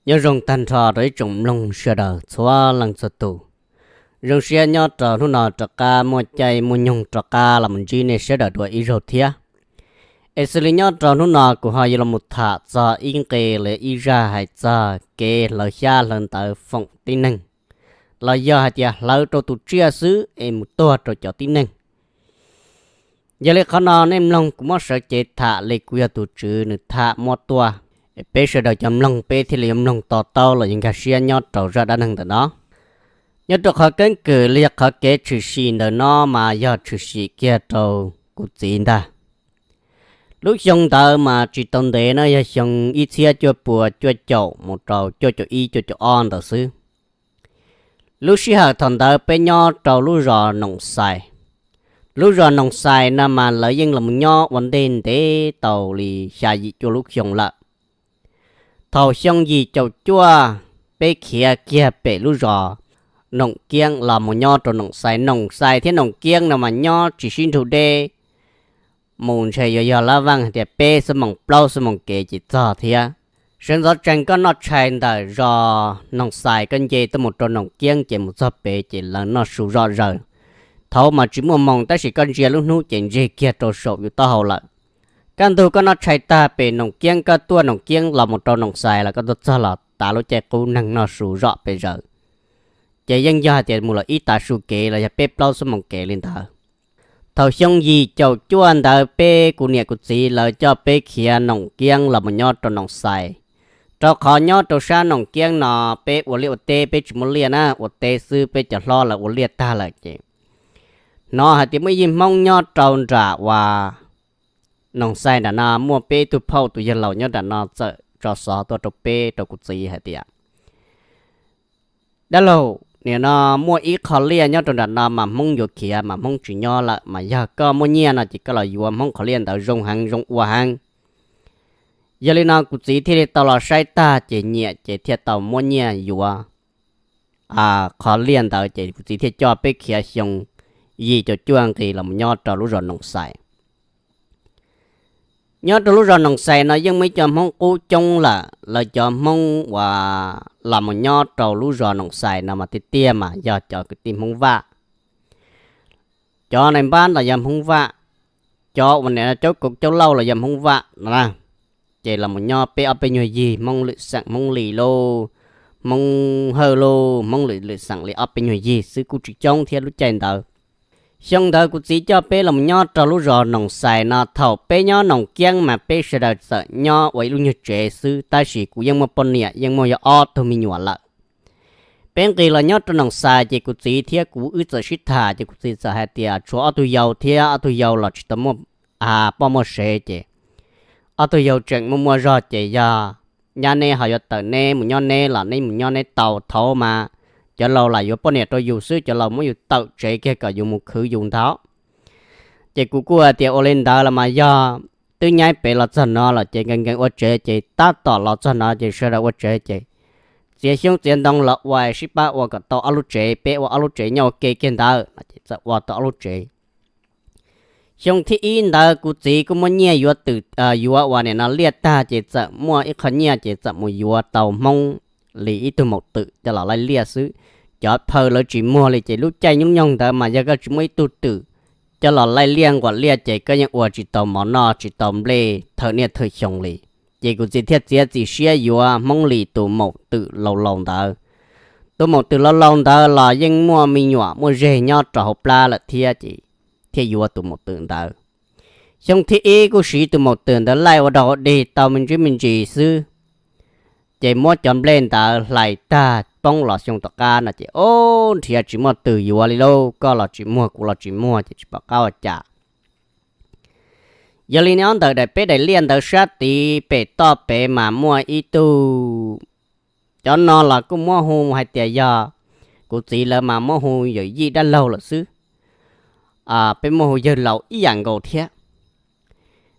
Nyob zoo tag nrho rau ib tsoom mloog sawv daws txhua leej txhua tus. Zoo siab nyob rau hnub no rov qab muaj caij muaj nyoog rov qab los mus ntsib nej sawv daws dua ib zaug thiab. Es xws li nyob rau hnub no kuv ho yuav los mus tham txog ib nqe los ib zaj hais txog kev hlawv xyab hlawv ntawv foom tib neeg, los yog hais tias hlawv rau tus tsiaj xwb es mus tuag rau cov tib neeg. Yog li qhov no nej mloog kuv muab sawv cev tham li kuv yog tus tswv nws tham muab tuaj, peb sawv daws cov mloog peb thiaj li yuav mloog to taub los yog nkag siab nyob rau zaj dab neeg ntawm no. Nyob rau qhov keeb kwm los yog qhov kev tshwm sim ntawm no mas yog tshwm sim kiag rau kuv txiv ntag. Lub xyoo ntawd mas tsis tau ntev na, yog xyoo ib txhiab cuaj pua cuaj caum mus rau cuaj caum ib cuaj caum ob ntawd xwb. Lub sij hawm thaum ntawd peb nyob rau lub zos Noom Xais. Lub zos Noom Xais no mas lawv yeej los nyob ua ntej ntev tau li xya yim cuaj lub xyoo lawm. Thaum xyoo yim caum cuaj peb khiav kiag pem lub zos Noom Kiab los mus nyob rau Noom Xais. Noom Xais thiab Noom Kiab no mas nyob tsis sib nrug deb, mus ntshe yuav yog lab vaj hais tias peb xuab moos plaub xuab moos kev ces txog thiab. Sawv ntxov tsees koj noj tshais ntawm zos Noom Xais koj nce tuaj mus rau Noom Kiab ces mus txog pem ces lawv noj su zom zaws. Thaum mas tsis muaj moos tab sis koj ntsia lub hnub ces ntseg kiag rau saum yus taub hau lawm. Kaj ntug koj noj tshais tag pem Noom Kiab koj tuaj Noom Kiab los mus rau Noom Xais los koj tuaj txog los tav lub caij qub neeg noj su zom pes zaws. Ces yeej yog hais tias mus lawm ib tav su kev los yog peb plaub xuab moos kev li ntawd. Thaum xyoo yim caum cuaj ntawd peb kuv niam kuv txiv lawv coj peb khiav Noom Kiab los mus nyob rau Noom Xais. Rau qhov nyob rau sab Noom Kiab no peb ua liaj ua teb peb tsis muaj liaj na, ua teb xwb, peb cov hlob lawv ua liaj tag lawm ces hnov hais tias muaj ib yig Hmoob nyob rau nram uas Noom Xais nram no, muaj peb tug phauj tus yawg laus nyob nram no txawm tso xov tuaj rau peb rau kuv txiv hais tias, dab laug, nim no muaj ib qho liaj nyob rau nram no mas Hmoob yuav khiav mas Hmoob tsis nyob lawm, mas yog koj muaj nyiaj no ces koj los yuav Hmoob qhov liaj ntawd zoo heev zoo ua heev. Yog li no kuv txiv thiaj li tau los saib tag ces nyiam ces thiaj tau muab nyiaj yuav qhov liaj ntawd ces kuv txiv thiaj coj peb khiav xyoo yim caum cuaj nqis los nyob rau lub zos Noom Xais. Nyob rau lub zos Noom Xais no yeej muaj ib co Hmoob qub coob lawm, lawv cov Hmoob uas los mus nyob rau lub zos Noom Xais no mas tiag tiag mas yog cov kwv tij Hmoob Vaj. Cov nais npab los yog Hmoob Vaj, cov uas nim no caub kaum caub lauj los yog Hmoob Vaj no na. Ces los mus nyob peb ob peb nyuag yig, Hmoob lwm xeem, Hmoob Lis lauj, Hmoob Hawj lauj, Hmoob lwm lwm xeem li ob peb nyuag yig xwb, kuj tsis coob thiab lub caij ntawd. Xyoo ntawd kuv txiv coj peb los mus nyob rau lub zos Noom Xais no. Thaum peb nyob Noom Kiab mas peb sawv daws txawm nyob ua ib lub nyuag tsev xwb, tab sis kuv yeej muaj poj niam, yeej muaj yog ob tug me nyuam lawm. Peb nqis los nyob rau Noom Xais ces kuv txiv thiab kuv wb txawm sib tham ces kuv txiv txawm hais tias tshuav ob tug yau thiab, ob tug yau los tsis tau muaj poj muaj sev ces ob tug yau tseem muaj muaj zog ces yog nyab neb ho yuav tawm neb mus nyob neb los neb mus nyob neb tau. Thaum mas cov laus lam yuav poj niam rau yus xwb, cov laus muab yus tawm tsev kiag kom yus mus khwv yus ntag. Ces kuv kuj hais tias ua li ntawd los mas yog twb nyaib pem los txog no los ces nkees nkees ua tsev, ces tab tom los txog no ces sawv daws ua tsev ces txiav xyoob txiav ntoo los ua sib pab ua kom tau ob lub tsev, peb ua ob lub tsev nyob ua ke kiag ntawd no ces txawm ua tau ob lub tsev. Xyoo thib ib ntawd kuv txiv kuj muaj nyiaj yuav twm, yuav uas nim no liaj tag ces txawm muaj ib qho nyiaj ces txawm mus yuav tau Hmoob li ib tug maum twm coj los laij liaj xwb. Cov phaw lawv tsis muag li ces lub caij nyoog ntawd mas yog koj tsis muaj ib tug twm coj los laij liaj nquam liaj ces koj yeej ua tsis tau mov noj tsis tau nplej thawm niaj thawm xyoo li. Ces kuv txiv thiaj txiav txim siab yuav Hmoob li tus maum twm laus laus ntawd. Tus maum twm laus laus ntawd los yeej muaj me nyuam muaj zeg nyob rau hauv plab lawm thiab ces thiaj yuav tus maum twm ntawd. Xyoo thib ib kuj siv tus maum twm ntawd laij ua dog ua dig tau me ntsis me ntsis xwb, ces muab cov nplej ntawd hlais tag poob los xyoo tom qab no ces ob nrhiav tsis muaj twg yuav li lauj, koj los tsis muag kuv los tsis muag ces tsis pom qab ua cas. Yog li no ntawm daim peb daim liaj ntawd sab tid pem toj pem mas muaj ib tug, cov no los kuj muab hu hais tias yog kuv txiv lawv mas muab hu yawm yij dab laug lawm xwb. Peb muab hu yawg laus ib yam nkaus thiab.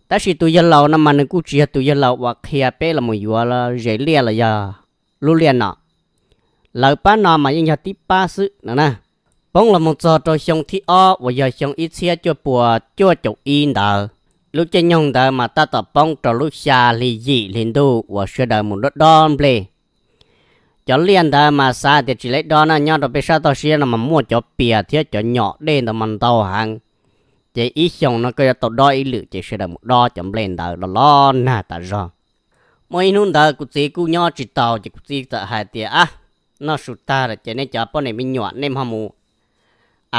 Tab sis tus yawg laus no mas nws kuj tsis yog tus yawg laus uas qhia peb los mus yuav zes liaj los yog lub liaj no. Lawv pab no mas yeej yog tib pab xwb no na. Poob los mus txog rau xyoo thib ob uas yog xyoo ib txhiab cuaj pua cuaj caum ib ntawd, lub caij nyoog ntawd mas tab tom poob rau lub xya hli yim hli ntuj uas sawv daws mus dob dob nplej. Cov liaj ntawd mas xav tias tsis lawv dob na, nyob rau peb sab toj siab no mas muaj cov pias thiab cov nyom dej ntawd mas ntau heev. Ces ib xyoos no koj yuav tau dob ib lwm ces sawv daws mus dob cov nplej ntawd los los nag tas zog. Muaj ib hnub ntawd kuv txiv kuj nyob tsis taus ces kuv txiv txawm hais tias, a, noj su tag lawm ces nej cov poj niam me nyuam nej ho mus,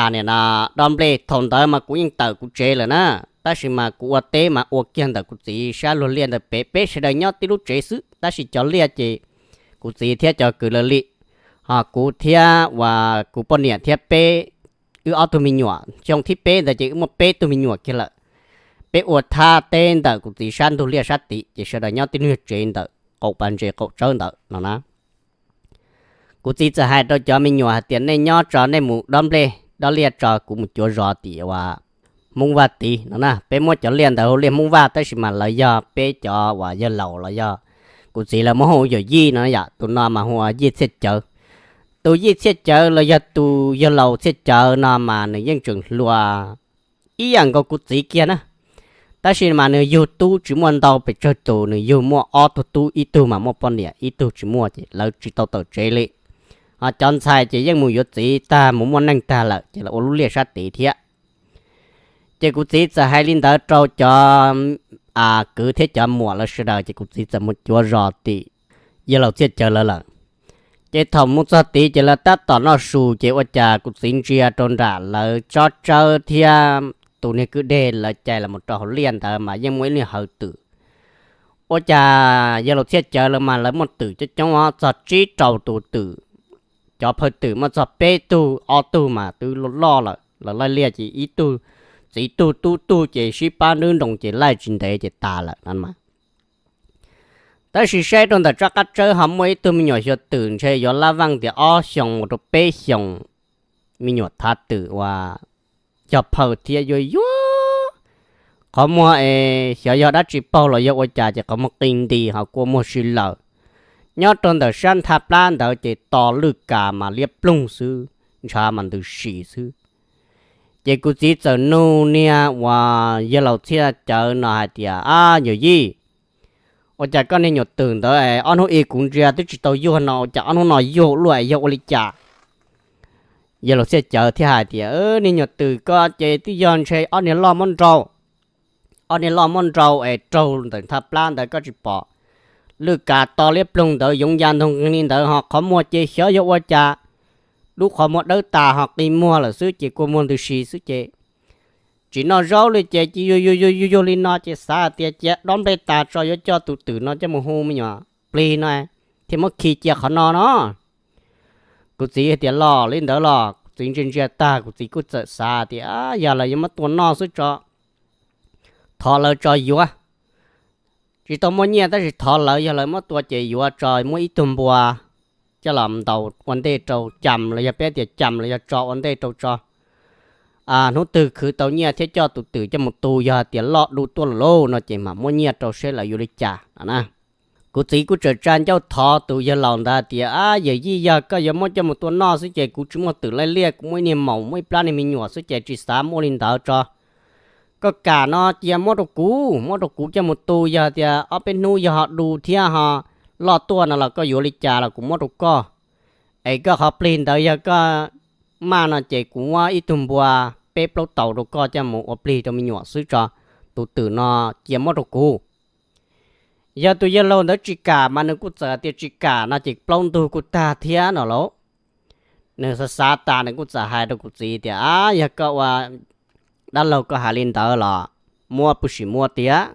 a, nim no dob nplej. Thaum ntawd mas kuv yeej tawm kuv tsev lawm na, tab sis mas kuv ua teb mas ua kiag ntawm kuv txiv sab luag liaj ntawd pem, peb sawv daws nyob tib lub tsev xwb, tab sis cov liaj ces kuv txiv thiab cov kwv lawv li, ho kuv thiab uas kuv poj niam thiab peb, wb ob tug me nyuam xyoo thib peb ntawd ces wb muaj peb tug me nyuam kiag lawm. Peb ua thab teb ntawm kuv txiv sab ntug liaj sab tid ces sawv daws nyob tib lub nyuag tsev ntawm qaum pas ntses qaum tsawb ntawd no na. Kuv txiv txawm hais rau cov me nyuam hais tias nej nyob tso, nej mus dob nplej dob liaj tso, kuv mus cuav zos tim uas Hmoob Vaj tid no na. Peb muab cov liaj ntawd hu liaj Hmoob Vaj tab sis mas lawv yog peb cov uas yawg laus los yog kuv txiv lawv muab hu ua Yawm Yij no yom. Tus no mas hu ua Yij Txhiaj Cawv. Tus Yij Txhiaj Cawv los yog tus yawg laus Txhiaj Cawv no mas nws yeej tseem hluas ib yam nkaus kuv txiv kiag na, tab sis mas nws yug tub tsis muaj ntau pes tsawg tus, nws yug muaj ob tug tub, ib tug mas muaj poj niam ib tug tsis muaj ces lawv tsis tau tawm tsev li. Ho cov ntxhais ces yeej mus yuav txiv tag mus muaj neej tag lawm ces lawv ua lub liaj sab tid thiab. Ces kuv txiv txawm hais li ntawd rau cov kwv thiab cov muam lawv sawv daws ces kuv txiv txawm mus cuav zos tim yawg laus Txhiaj Cawv lawv lawm. Ces thaum mus txog tid ces lawv tab tom noj su ces ua cas kuv txiv ntsia rau nram lawv tsob tsawb thiab tus niag kwj deg lawv cais los rau hauv liaj ntawd mas yeej muaj ib lub hawv twm. Ua cas yawg laus Txhiaj Cawv lawv mas lawv muaj twm coob coob os, txog tsib rau tus twm. Cov phaw twm muaj txog peb tug, ob tug mas twb loj loj lawm, lawv laij liaj ces ib tug txiv tug tub tug ces sib pab nrub nroos ces laij tsis ntev ces tas lawm no mas. Tab sis saib rau ntawm tsob qab tsawb ho muaj ib tug me nyuam xyuas twm ntshe yuav lab vaj tias ob xyoos mus rau peb xyoos, me nyuam thav twm uas cog phaw thiab yuag yuag, qhov muag es xyov yog dab tsi paug los yog ua cas ces qhov muag qi nti ho kua muag si lawm. Nyob rau ntawm sab nthaj plab ntawd ces to lwj kas mas liab ploog xwb, ntshav mas ntws si xwb. Ces kuv txiv txawm nug niag uas yawg laus Txhiaj Cawv no hais tias, a, Yawm Yij, ua cas koj niag nyuam twm ntawd ob hnub i kuv ntsia twb tsis tau yuag no ua cas ob hnub no yuag luaj es yog ua li cas? Yawg laus Txhiaj Cawv thiaj hais tias, niag nyuam twm koj ces twb yog ntshe ob niag loj muab nrau, ob niag loj muab nrau es raug ntawm nthaj plab ntawd koj tsis pom. Lwj kas to liab ploog ntawd yoov ya ntoog nqeeg li ntawd ho qhov muag ces xyov yog ua cas, lub qhov muag dawb tas ho qi muag lawm xwb ces kua muag ntws si xwb ces tsis noj zaub li ces cia yuag yuag yuag yuag yuag li no ces xav hais tias cia dob nplej tas tso yuav coj tus twm no coj mus hu me nyuam plig no thiaj muab khi cia qhov no no. Kuv txiv hais tias los li ntawd los, kuv txiv ntsia ntsia tag kuv txiv kuj txawm xav tias yog lawv yuav muab tua noj xwb tso, thov lawv tso yuav. Tsis tau muaj nyiaj tab sis thov lawv, yog lawv muab tua ces yuav tso, muab ib tug npua coj los ntaus ua ntej rau, cam los yog peb tias cam los yog tso ua ntej rau tso. Hnub twg khwv tau nyiaj thiab coj tus twm coj mus tu, yog hais tias loj du tuaj lawm lauj no ces mam muab nyiaj rau seb lawv yuav li cas no na. Kuv txiv kuj tseem tsa ncauj thov tus yawg laus ntawd tias, a, Yawm Yij, yog koj yuav muab coj mus tua noj xwb ces kuv tsis muaj twm laij liaj, kuv muaj ib niag maum muaj ib plab niag me nyuam xwb ces tsis xav muaj li ntawd tso. Koj kam no cia muab rau kuv, muab rau kuv coj mus tu, yog tias ob peb hnub yog ho du thiab ho loj tuaj no los koj yuav li cas los kuv muab rau koj. Es koj qhov plig ntawd yog koj maj no ces kuv muab ib tug npua peb plaub taus rau koj coj mus ua plig rau me nyuam xwb tso, tus twm no cia muab rau kuv. Yog tus yawg laus ntawd tsis kam mas nws kuj txawm tias tsis kam no ces plaub ntug kuj tag thiab no lauj. Nws xav xav tas nws kuj txawm hais rau kuv txiv tias, a, yog koj ua dab laug koj hais li ntawd los muab puj sim muab tiag.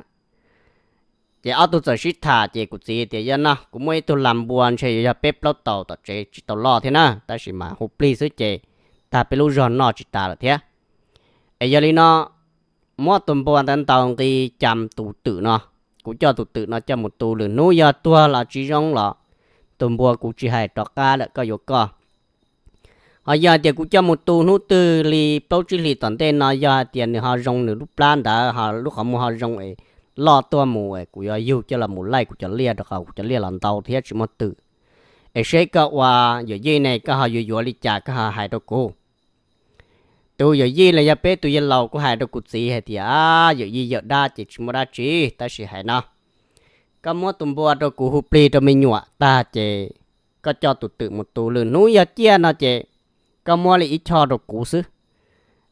Ces ob tug txawm sib tham ces kuv txiv tias, yog no kuv muaj ib tug lag npua ntshe yuav yog peb plaub taus tom tsev tsis tau loj thiab na, tab sis mas hu plig xwb ces tag peb lub zog noj tsis tas lawm thiab. Es yog li no muab tus npua ntawd ntaus nqi cam tus twm no, kuv coj tus twm no coj mus tu, lwm hnub yog tuag los tsis zoo los tus npua kuv tsis hais rov qab lawm koj yuav koj. Ho yog hais tias kuv coj mus tu hnub twg li plaub tsib hlis tom ntej no yog hais tias nws ho zoo, nws lub plab ntawd ho lub qhov muag ho zoo es loj tuaj mus es kuv yuav yug coj los mus laij kuv cov liaj rau qhov kuv cov liaj los ntau thiab tsis muaj twm. Es seb koj ua Yawm Yij ne koj ho yuav yuav li cas koj ho hais rau kuv. Tus Yawm Yij los yog peb tus yawg laus kuj hais rau kuv txiv hais tias, a, Yawm Yij yawm dab ces tsis muaj dab tsi, tab sis hais no, koj muab tus npua rau kuv hu plig rau me nyuam tag ces koj coj tus twm mus tu, lwm hnub yog ciaj no ces koj muab li ib choj rau kuv xwb.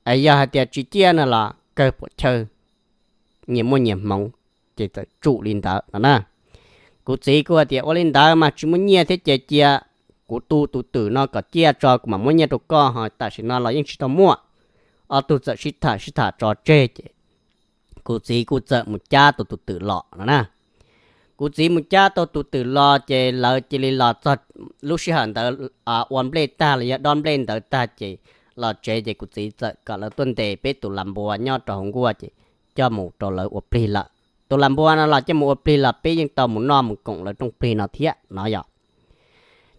Es yog hais tias tsis ciaj no los kawg puam chawj, nyias muaj nyias hmoov. Ces txawm tsum li ntawd no na. Kuv txiv kuj hais tias ua li ntawd mas tsis muaj nyiaj thiab ces cia kuv tu tus twm no kom ciaj tso kuv mam muab nyiaj rau koj, ho tam sim no los yeej tsis tau muaj. Ob tug txawm sib tham sib tham tso tseg ces kuv txiv kuj txawm mus cab tau tus twm los no na. Kuv txiv mus cab tau tus twm los ces lawv cia li los txog lub sij hawm ntawd, ua nplej tag los yog dob nplej ntawd tag ces los tsev ces kuv txiv txawm kom lawv tuaj ntes peb tus las npua nyob rau hauv nkuaj ces coj mus rau lawv ua plig lawm. Tus las npua no los coj mus ua plig los peb yeej tau mus noj mus koom lawv rooj plig no thiab no yom.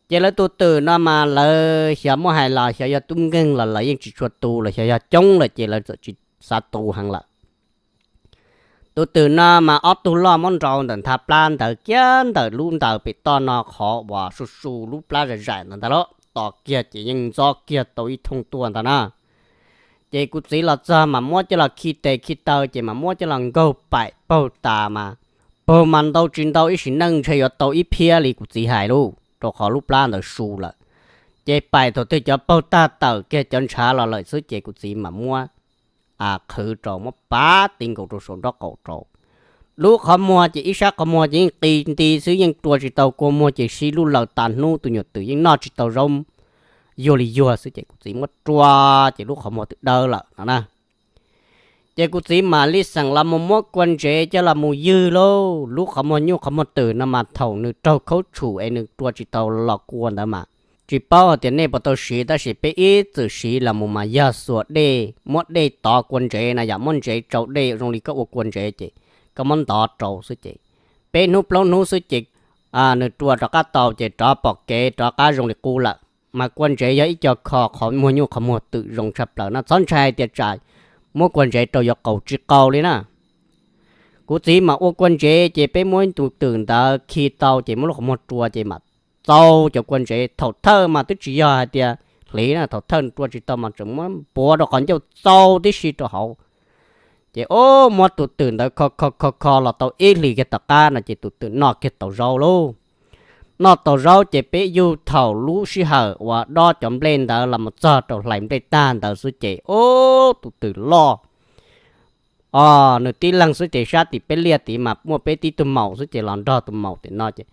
Ces lawv tus twm no mas lawv xyov muab hais los xyov yog tub nkeeg los lawv yeej tsis tshua tu los xyov yog coob lawm ces lawv txawm tsis xav tu heev lawm. Tus twm no mas ob tug loj muab nrau ntawm nthav plab ntawd kiag ntawm lub ntawd pem toj no qhov uas su su lub plab zam zaim ntawd ntag lauj, tos kiag ces yeej ntxob kiag tau ib thooj tuaj ntag na. Ces kuv txiv los txog mas muab coj los khi tes khi taw ces mas muab coj los nkaug paim paug tas mas paug mas ntau tsis ntau ib sim neej ntshe yuav tau ib phiab li kuv txiv hais lauj, rau qhov lub plab ntawd su lawm. Ces paim thaum twg cov paug tag tawm kiag cov ntshav los lawm xwb ces kuv txiv mam muab qhwv rau muab pav ti nkaus rau saum nraub qaum rau. Lub qhov muag ces ib sab qhov muag ces yeej qis nti xwb yeej rua tsis tau, kua muag ces sib lub laws tas hnub, tus nyuam twm yeej noj tsis tau zaub, yuag li yuag xwb ces kuv txiv muab rua ces lub qhov muag twb dawb lawm no na. Ces kuv txiv mam li xeem los mus muab kua ntsev coj los mus ywg lauj. Lub qhov muag nyuj qhov muag twm no mas thaum nws raug khaub tshum es nws rua tsis tau los kua ntawd mas tsis paub hais tias nej puas tau siv tab sis peb ib txwm siv los mus mas yog xuas dej, muab dej tov kua ntsev na yom, muab ntsev tsau dej zoo li koj ua kua ntsev ces koj muab ntov rau xwb ces peb hnub plaub hnub xwb ces nws rua rov qab tau ces rov pom kev rov qab zoo li qub lawm. Mas kua ntsev yog ib co kho qhov muag nyuj qhov muag twm zoo tshaj plaws no, txhob ntshai tias tsam muab kua ntsev rau yuav qaus, tsis qaus li na. Kuv txiv mas ua kua ntsev ces peb muab tus twm ntawd khi tau ces muab lub qhov muag rua ces mam txau cov kua ntsev. Thaum thawj mas twb tsis yog hais tias hliv na, thaum thawj rua tsis tau mas tseem muab npuav rau qhov ncauj txau tib si rau hauv. Ces o, muab tus twm ntawd kho kho kho kho los tau ib hlis kiag tom qab no ces tus twm noj kiag tau zaub lauj. Noj tau zaub ces peb yug thaum lub sij hawm uas dob cov nplej ntawd los mus txog rau hlais nplej tag ntawd xwb ces o, tus twm loj o, nws tib leeg xwb ces sab tim peb liaj tid mas muaj peb tib tug maum xwb ces los nrog tus maum tim no ces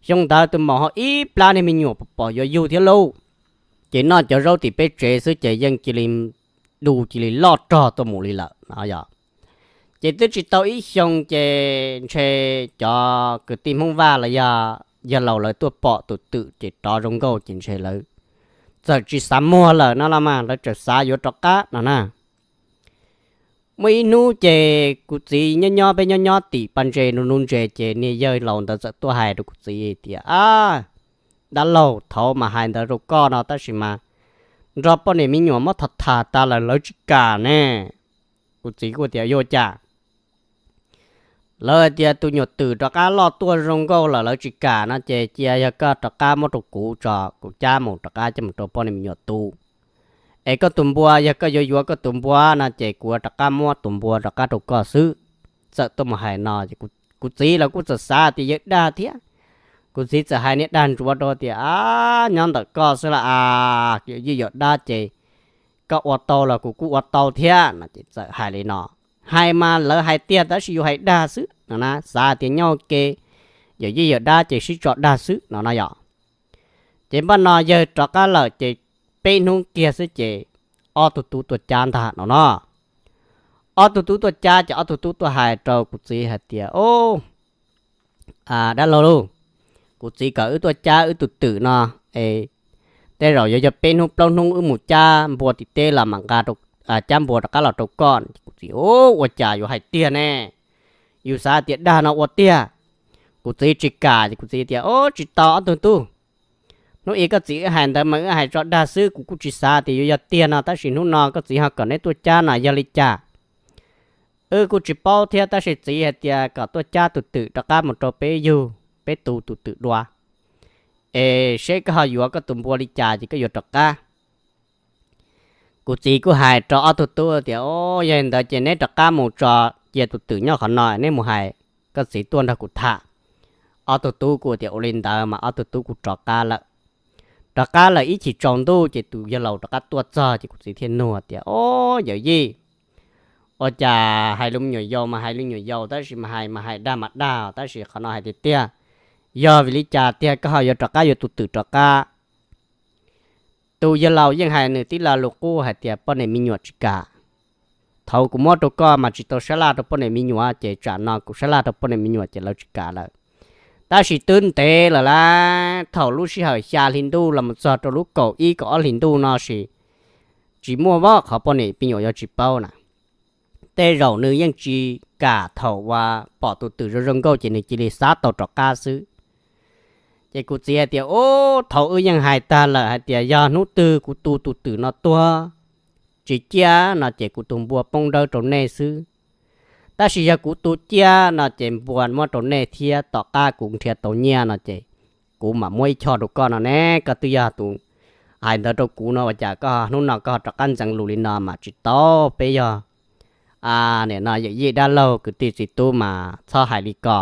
xyoo ntawd tus maum ho ib plab niag me nyuam pom pom yuav yug thiab lauj. Ces noj cov zaub tim peb tsev xwb ces yeej cia li du cia li loj rog tuaj mus li lawm no yom. Ces twb tsis tau ib xyoo ces ntshe cov kwv tij Hmoob Vaj los yog yawg laus lawv tuaj pom tus twm ces rov zoo nkauj ces ntshe lawv txawm tsis xav muag lawm no los mas lawv txawm xav yuav rov qab no na. Muaj ib hnub ces kuv txiv nyob nyob, peb nyob nyob tim pas ntses nuv nuv ntses ces niag yawg laus ntawd txawm tuaj hais rau kuv txiv tias, A, dab laug, thaud mas hais ntawd rau koj no tab sis mas nrog poj niam me nyuam muab tham tham tas lawm lawv tsis kam ne. Kuv txiv kuj tias, Yuav cas? Lawv hais tias tus nyuam twm rov qab loj tuaj zoo nkauj lawm lawv tsis kam no ces cia yog koj rov qab muab rau kuv tso, kuv cab mus rov qab coj mus rau poj niam me nyuam tu. Es koj tus npua, yog koj yuav yuav koj tus npua no ces kuv rov qab muab tus npua rov qab rau koj xwb. Txawm tuaj mus hais no, kuv txiv los kuj txawm xav tias yawg dag thiab. Kuv txiv txawm hais niag dag ntsuav rau tias, A, nyob ntawm koj xwb las as, yawm yij yawm dab ces koj ua tau los kuv kuj ua tau thiab no ces txawm hais li no. Hais mas lawv hais tiag tab sis yus hais dag xwb no na, xav tias nyob ua ke yawm yij yawm dab ces sib tso dag xwb no na yom. Ces npaj no yawg rov qab lawm ces peb hnub kiag xwb ces ob tug tub tuaj cab ntag no no. Ob tug tub tuaj cab ces ob tug tub tuaj hais rau kuv txiv hais tias, O, dab laug lauj, kuv txiv kom wb tuaj cab wb tus twm no, es tej zaum yuav yog peb hnub plaub hnub wb mus cab npua tim teb los mam nqa, cab npua rov qab los rau koj. Kuv txiv, Ua cas yuav hais tiag ne? Yus xav tias dag no ua tiag. Kuv txiv tsis kam ces kuv txiv tias, O, tsis tau ob tug tub, hnub ib koj txiv wb hais ntawd mas wb hais tso dag xwb, kuv kuj tsis xav tias yuav yog tiag no tab sis hnub no koj txiv ho kom neb tuaj cab no yog li cas? Wb kuj tsis paub thiab tab sis txiv hais tias kom tuaj cab tus twm rov qab mus rau peb yug, peb tu tus twm dua, es seb koj ho yuav koj tus npua li cas ces koj yuav rov qab. Kuv txiv kuj hais rau ob tug tub tias, O, yog li ntawd ces neb rov qab mus tso, cia tus twm nyob qhov no neb mus hais koj txiv tuaj nrog kuv tham. Ob tug tub kuj tias ua li ntawd mas ob tug tub kuj rov qab lawm. Rov qab lawm ib chim tsaus ntuj ces tus yawg laus rov qab tuaj txog ces kuv txiv thiaj nug tias, Ob, yawm yij, ua cas hais lus me nyuam yaus mas hais lus me nyuam yaus, tab sis mas hais mas hais dag mas dag, tab sis qhov no hais tiag tiag, yog vim li cas tiag koj ho yuav rov qab yuav tus twm rov qab? Tus yawg laus yeej hais nws tib lo lus qub hais tias poj niam me nyuam tsis kam. Thaum kuv muab rau koj mas tsis tau sab laj rau poj niam me nyuam, ces tsam no kuv sab laj rau poj niam me nyuam ces lawv tsis kam lawm. Tab sis twb ntev lawm lauj, thaum lub sij hawm xya hli ntuj los mus txog rau lub kaum ib kaum ob hli ntuj no sis tsis muaj voj qhov poj niam me nyuam yuav tsis paub na. Tej zaum nws yeej tsis kam thaum uas pom tus twm zoo zoo nkauj ces nws cia li xav tau rov qab xwb. Ces kuv txiv hais tias, Ub, thaum wb yeej hais tag lawm hais tias yog hnub twg kuv tu tus twm no tuag tsis ciaj no ces kuv tus npua poob nrawb rau nej xwb. Tab sis yog kuv tu ciaj no ces npua muab rau nej thiab, tom qab kuv nrhiav tau nyiaj no ces kuv mam muab ib choj rau koj no ne. Koj twb yog tus hais ntawd rau kuv no ua cas koj hnub no koj rov qab ntxeev lus li no mas tsis tau. Peb yog nim no yawm yij dab laug kwv tij txiv tub mas txhob hais li ko.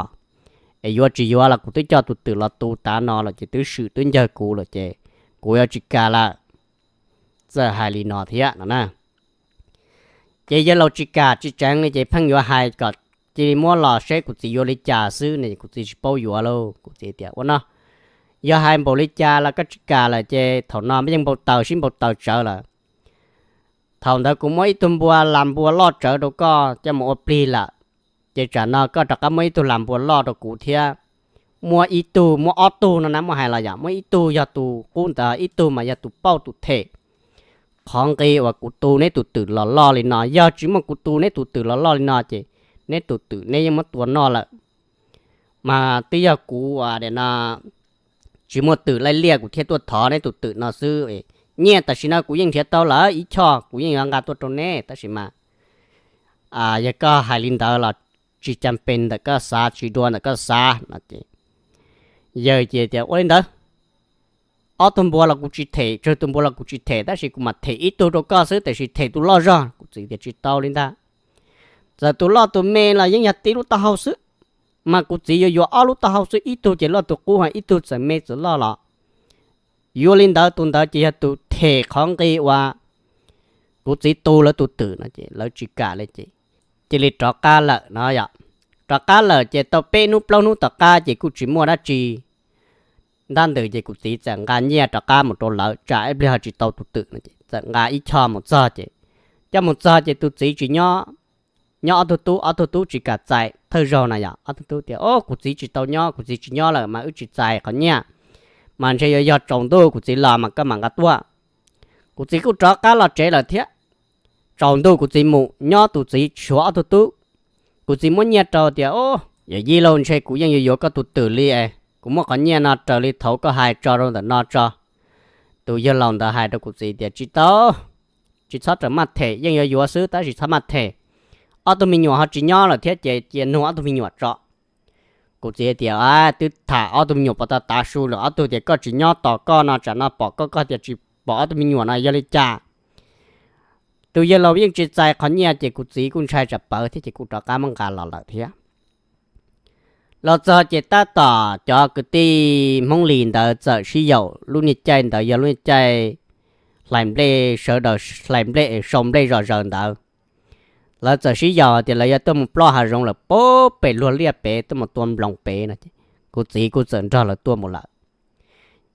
Es yuav tsis yuav los kuv twb coj tus twm los tu tav no lawm ces twb swm twb ncawg kuv lawm ces kuv yuav tsis kam lawm. Txawm hais li no thiab no na. Ces yawg laus tsis kam tsis tseev li ces pheej yuav hais kom cia li muab los seb kuv txiv yuav li cas xwb ne, kuv txiv tsis paub yuav lauj. Kuv txiv tias, Ua no, yog hais npaum li cas los koj tsis kam lawm ces thaum no yeej npau taws sib npau taws tsawv lawm. Thaum ntawd kuv muab ib tug npua las npua loj tsawv rau koj coj mus ua plig lawm, ces tsam no koj rov qab muab ib tug las npua loj rau kuv thiab. Muab ib tug, muab ob tug no na, muab hais los yog muab ib tug yog tus qub ntawd, ib tug mas yog tus pauj tus them. Qhov nqi uas kuv tu neb tus twm los loj li no, yog tsis muaj kuv tu neb tus twm los loj li no ces neb tus twm neb yeej muab tua noj lawm. Mas twb yog kuv nim no tsis muaj twm laij liaj kuv thiaj tuaj thov neb tus twm no xwb. Nyiaj tam sim no kuv yeej nrhiav tau lawm ib choj, kuv yeej yuav nqa tuaj rau neb, tab sis mas yog koj hais li ntawd los tsis cam pes ntawm koj xav, tsis dua ntawm koj xav no ces yawg ces tias, Ua li ntawd, ob tug npua los kuv tsis them, tsawg tus npua los kuv tsis them, tab sis kuv mam them ib tug rau koj xwb, tiam sis them tus loj zog. Kuv txiv tias, Tsis tau li ntag. Txawm tus loj tus me los yeej yog tib lub taub hau xwb, mas kuv txiv yuav yuav ob lub taub hau xwb, ib tug ces loj tus qub, ho ib tug txawm me txawm loj los yuav li ntawd, tus ntawd ces yog tus them qhov nqi uas kuv txiv tu lawv tus twm no. Ces lawv tsis kam li ces cia li rov qab lawm no yom. Rov qab lawm ces tau peb hnub plaub hnub tom qab ces kuj tsis muaj dab tsi ntab ntws ces kuv txiv txawm nqa nyiaj rov qab mus rau lawv, tsam ib pliag ho tsis tau tus twm no ces txawm nqa ib choj mus txog ces, coj mus txog ces tus txiv tsis nyob, nyob ob tug tub, ob tug tub tsis kam txais thawj zaug na yom. Ob tug tub tias, Ob, kuv txiv tsis tau nyob, kuv txiv tsis nyob lawm mas wb tsis txais qhov nyiaj, mas ntshe yuav yog tsaus ntuj kuv txiv los mas koj mam nqa tuaj. Kuv txiv kuj rov qab los tsev lawm thiab. Tsaus ntuj kuv txiv mus nyob tus txiv tshuav ob tug tub. Kuv txiv muab nyiaj rau tias, Ob, yawm yij lauj, ntshe kuv yeej yuav yuav koj tus twm li es kuv muab qhov nyiaj no raws li thaud koj hais tso rau ntawm no tso. Tus yawg laus ntawd hais rau kuv txiv tias, Tsis tau, tsis txhob rawm maj them, yeej yuav yuav xwb tab sis txhob maj them. Ob tug me nyuam ho tsis nyob lawm thiab ces cia nug ob tug me nyuam tso. Kuv txiv tias, Twb tham ob tug me nyuam pov tau tav su lawm, ob tug tias koj tsis nyob tos koj no, tsam no pom koj, koj tias tsis pom ob tug me nyuam no yog li cas? Tus yawg laus yeej tsis txais qhov nyiaj ces kuv txiv kuj ntshai tsam pawv thiab ces kuj rov qab muab nqa los lawm thiab. Los txog ces tab tom cov kwv tij Hmoob Lis ntawd txawm sib yaum, lub niag caij ntawd yog lub niag caij hlais nplej, sawv daws hlais nplej, sau nplej zom zaws ntawd. Lawv txawm sib yaum tias lawv yuav tuaj mus plob hav zoov lawm, pem luag liaj pem tuaj mus tua nploos pem no. Kuv txiv kuj txawm nrog lawv tuaj mus lawm.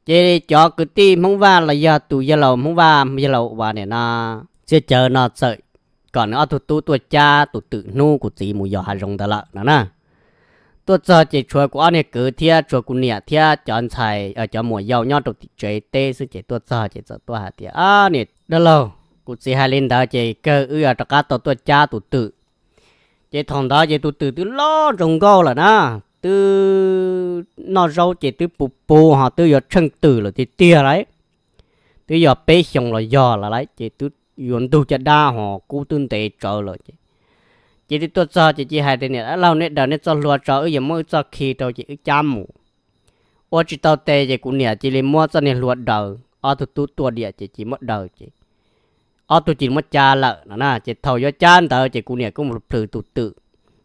Ces cov kwv tij Hmoob Vaj los yog tus yawg laus Hmoob Vaj, yawg laus uas nim no txia cawv no txawm kom nws ob tug tub tuaj cab tus twm hnub kuv txiv mus yos hav zoov ntawd lawm no na. Tuaj txog ces tshuav kuv ob niag kwv thiab tshuav kuv niam thiab cov ntxhais, cov muam yau nyob rau tim tsev teb xwb ces tuaj txog ces txawm tuaj hais tias, Niam dab laug, kuv txiv hais li ntawd ces kawg wb yuav rov qab tau tuaj cab tus twm. Ces thaum ntawd ces tus twm twb loj zoo nkauj lawm na, twb noj zaub ces twb puv puv ho twb yuav tsheej twm lawm tiag tiag lawm. Twb yog peb xyoos los yog lawm lauj, ces twb yuav ntug caj dab ho kub twb ntev tsawv lawm ces, ces twb tuaj txog ces cia hais tias, Niam dab laug, neb daws neb txoj hlua tso, wb yuav muab wb txoj khi rau ces wb cab mus. Ua tsis tau tes ces kuv niam cia li muab txoj niag hlua daws, ob tug tub tuaj diam ces cia muab daws ces ob tug cia li muab cab lawm no na. Ces thaum yuav cab ntawd ces kuv niam kuj plhws tus twm,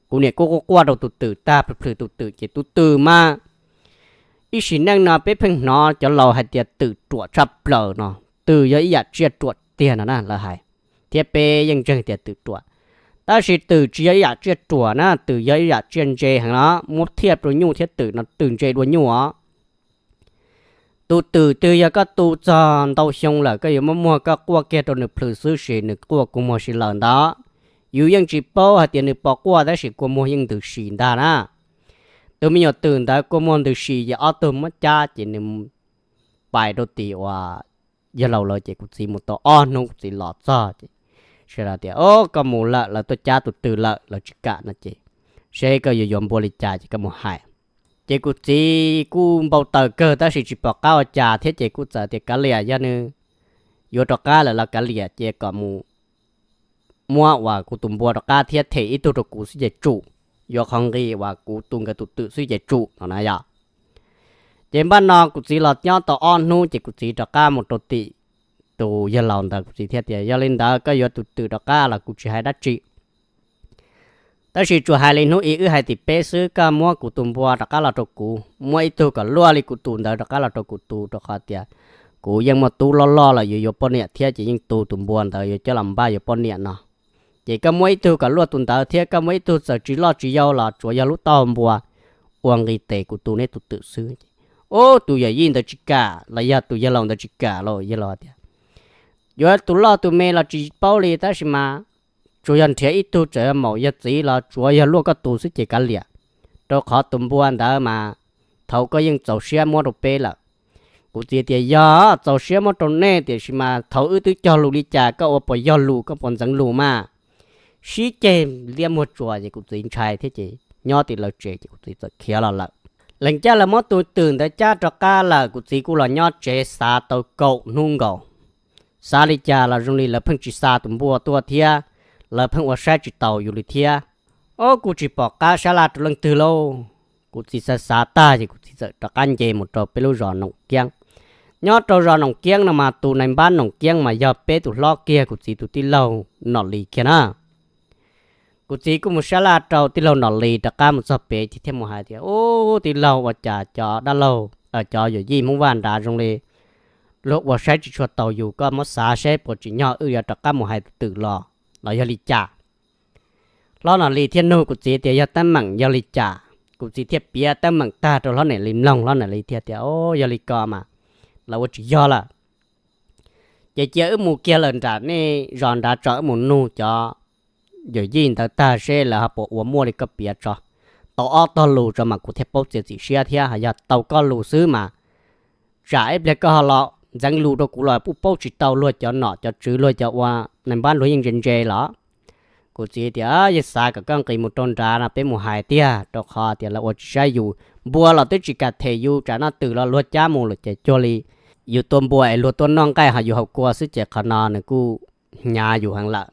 kuv niam kuj quaj quaj rau tus twm tag, plhws plhws tus twm ces tus twm mas Ib sim neej no peb pheej hnov cov laus hais tias twm ruam tshaj plaws no, twm yog ib yam tsiaj ruam tiag no na lawv hais, thiab peb yeej ntseeg tias twm ruam. Tab sis twm tsis yog ib yam tsiaj ruam na, twm yog ib yam tsiaj ntse heev no, muab thiaj rau nyuj thiab twm no twm ntse dua nyuj os. Tus twm twg yog koj tu txog ntau xyoo lawm, koj yuav muab muag koj quaj kiag rau nws plhws xwb sis nws quaj kua muag si lawm ntawd. Yus yeej tsis paub hais tias nws pom quaj tab sis kua muag yeej ntws si ntag na. Tus me nyuam twm ntawd kua muag ntws si ces ob tug muab cab ces nws pais rau tim uas yawg laus lawv ces kuv txiv mus tau ob hnub kuv txiv los txog ces sawv daws tias, O, koj mus lawm, lawv tuaj cab tus twm lawm, lawv tsis kam no ces seb koj yuav yuav npua li cas ces koj mus hais. Ces kuv txiv kuj npau taws kawg tab sis tsis pom qab ua cas thiab ces kuj txawm tias kav liam, yog nws yuav rov qab lawm los kav liam, ces kom mus muab uas kuv tus npua rov qab thiab them ib tug rau kuv xwb ces tsum, yuav qhov nqi uas kuv tu nkawd tus twm xwb ces tsum no na yom. Ces npaj no kuv txiv los nyob tau ob hnub ces kuv txiv rov qab mus rau tim tus yawg laus ntawd, kuv txiv thiaj tias, Yog li ntawd koj yuav tus twm rov qab los kuv tsis hais dab tsi. Tab sis tsuas hais li hnub ib wb hais tim peb xwb, koj muab kuv tus npua rov qab los rau kuv, muab ib tug kom luaj li kuv tus ntawd rov qab los rau kuv tus, rau qhov tias kuv yeej muaj tub loj loj lawm, yuav yuav poj niam thiab ces yeej tu tus npua ntawd yuav coj los npaj yuav poj niam no. Ces koj muab ib tug kom luaj tus ntawd thiab koj muab ib tug txawm tsis loj tsis yau los tsuav yog lub taub hau npua ua nqi tes kuv tus neb tus twm xwb. Ub, tus yawm yij ntawd tsis kam los yog tus yawg laus ntawd tsis kam los yawg laus tias, Yuav tus loj tus me los tsis paub li tab sis mas tsuas yog nrhiav ib tug txawm yog maum yog txiv los tsuav yog luaj koj tus xwb ces kav liam, rau qhov tus npua ntawd mas thaum koj yeej txaus siab muab rau peb lawm. Kuv txiv tias, Yog txaus siab muab rau nej tiam sis mas thaum wb twb cog lus li cas koj ua puas yog lus, koj puas ntxeev lus mas? Sib ceg liab muag tsuas ces kuv txiv ntshai thiab ces nyob tim lawv tsev ces kuv txiv txawm khiav los lawm. Lees caj lawv muab tus twm ntawd cab rov qab lawm, kuv txiv kuj los nyob tsev xav tau kaum hnub nkaus. Xav li cas los zoo li lawv pheej tsis xa tus npua tuaj thiab, lawv pheej ua saib tsis taus yus li thiab. Ob, kuj tsis pom qab sab laj rau leej twg lauj. Kuv txiv xav xav tag ces kuv txiv txawm rov qab nce mus rau peb lub zos Noom Kiab. Nyob rau zos Noom Kiab no mas tus nais npab Noom Kiab mas yog peb tus hlob kiag kuv txiv tus tij laug Nom Lis kiag na. Kuv txiv kuj mus sab laj rau tij laug Nom Lis rov qab mus txog pem ces thiaj mus hais tias, Ub, tij laug, ua cas cov dab laug, cov yawm yij Hmoob Vaj nrad zoo li luag ua saib tsis tshua taus yus, koj muab xav seb puas tsim nyog wb yuav rov qab mus hais tus twm los, los yog li cas? Hlob Nom Lis thiaj nug kuv txiv tias yog teeb meem yog li cas. Kuv txiv thiaj piav teeb meem tag rau hlob Nom Lis mloog, hlob Nom Lis thiaj tias, O, yog li ko mas lawv ua tsis yog lawm. Ces cia wb mus kiag lawm nram nej zos nrad tso, wb mus nug cov yawm yij ntawd tag seb lawv ho puas ua muaj li koj piav tso, tau ob tog lus tso mas kuv thiaj paub txiav txim siab thiab. Ho yog tau koj lus xwb mas tsam ib pliag koj ho los ntxeev lus rau kuv los kuj paub tsis tau, luag cov nom cov tswv luag cov ua nais npab luag yeej ntse ntse los. Kuv txiv tias, Yeej xav kom koj nqis mus rau nrad no peb mus hais tiag, rau qhov tias lawv ua tsis saib yus, npua los twb tsis kam them yus, tsam no twm los luag cab mus lawm ces cuag li yus tua npua es luag tuaj noj nqaij ho yus haus kua xwb ces qhov no nws kuj hnyav yus heev lawm.